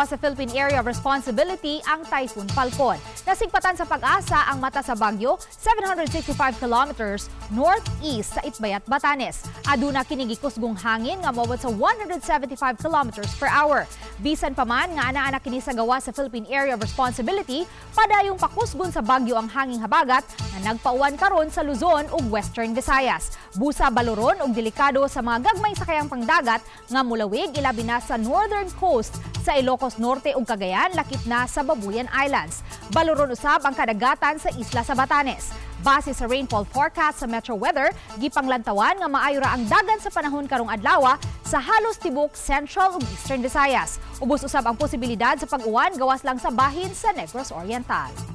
gawas sa Philippine Area of Responsibility ang Typhoon Falcon. Nasigpatan sa PAGASA ang mata sa bagyo 765 kilometers northeast sa Itbayat, Batanes. Aduna kini gikusgong hangin nga moabot sa 175 kilometers per hour. Bisan pa man nga ana-ana kini sa gawas sa Philippine Area of Responsibility, padayong pakusgon sa bagyo ang hanging habagat nga nagpauwan karon sa Luzon ug Western Visayas. Busa baloron ug delikado sa mga gagmay sakayang pangdagat nga mulawig, ilabi na sa northern coast sa Ilocos Norte ug Cagayan, lakip na sa Babuyan Islands. Baloron usab ang kadagatan sa isla sa Batanes. Base sa rainfall forecast sa Metro Weather, gipanglantawan nga maayo ra ang dagan sa panahon karong adlaw sa halos tibok Central ug Eastern Visayas. Ubos usab ang posibilidad sa pag-uwan gawas lang sa bahin sa Negros Oriental.